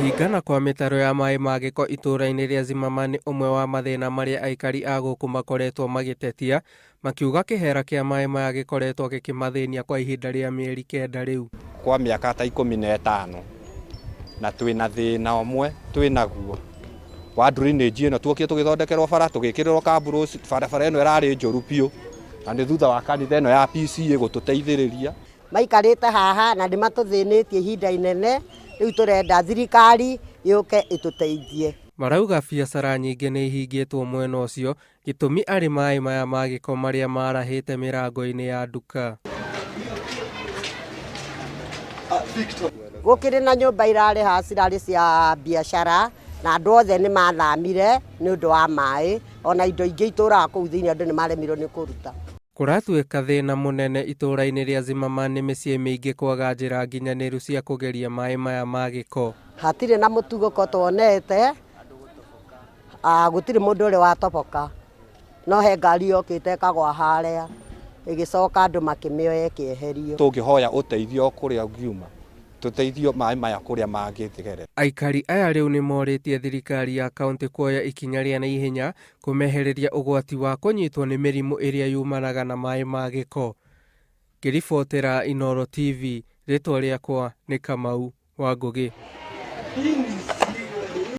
Kũhingana kwa mĩtaro ya maĩ ma gĩko itũũra-inĩ rĩa Zimmerman nĩ ũmwe wa mathĩna marĩa aikari a gũkũ makoretwo magĩtetia, makiuga kĩhera kĩa maĩ maya gĩkoretwo gĩkĩmathĩnia kwa ihinda rĩa mĩeri kenda rĩu. Kwa mĩaka ta 15 na twĩna thĩna ũmwe twĩnaguo wa drainage ĩno. Tuokire tũgĩthondekerwo bara, tũgĩkĩrĩrwo kabros, barabara ĩno ĩrarĩ njũru biũ, na nĩ thutha wa kanitha ĩno ya PCEA gũtũteithĩrĩria. Maikarĩte haha na nĩ matũthĩnĩtie ihinda inene, rĩu tũrenda thirikari yũke ĩtũteithie. Marauga biacara nyingĩ nĩ ihingĩtwo mwena ũcio, gĩtũmi arĩ maĩ maya ma gĩko marĩa marahĩte mĩrango-inĩ ya nduka. Gũkĩrĩ na nyũmba irarĩ haha cirarĩ cia biacara na andũ othe nĩ mathamire nĩ ũndũ wa maĩ, ona indo ingĩ itũraga kũu thĩinĩ andũ nĩ maremirwo nĩ kũruta. Kũratuĩka thĩna mũnene itũũra-inĩ rĩa Zimmerman nĩ mĩciĩ mĩingĩ kwaga njĩra nginyanĩru cia kũgeria maĩ maya ma gĩko. Hatirĩ na mũtugũko tuonete, gũtirĩ mũndũ ũrĩ watoboka, no he ngari yokĩte ĩkagwa harĩa, ĩgĩcoka andũ makĩmĩoya ĩkĩeherio. Tũngĩhoya ũteithio o kũrĩa ũngiuma, tũteithio maĩ maya kũrĩa mangĩgerera. Aikari aya rĩu nĩ morĩtie thirikari ya kauntĩ kuoya ikinya rĩa naihenya kũmehereria ũgwati wa kũnyitwo nĩ mĩrimũ ĩrĩa yumanaga na maĩ ma gĩko. Ngĩribotera Inooro TV, rĩtwa rĩakwa nĩ Kamau wa Ngũgĩ.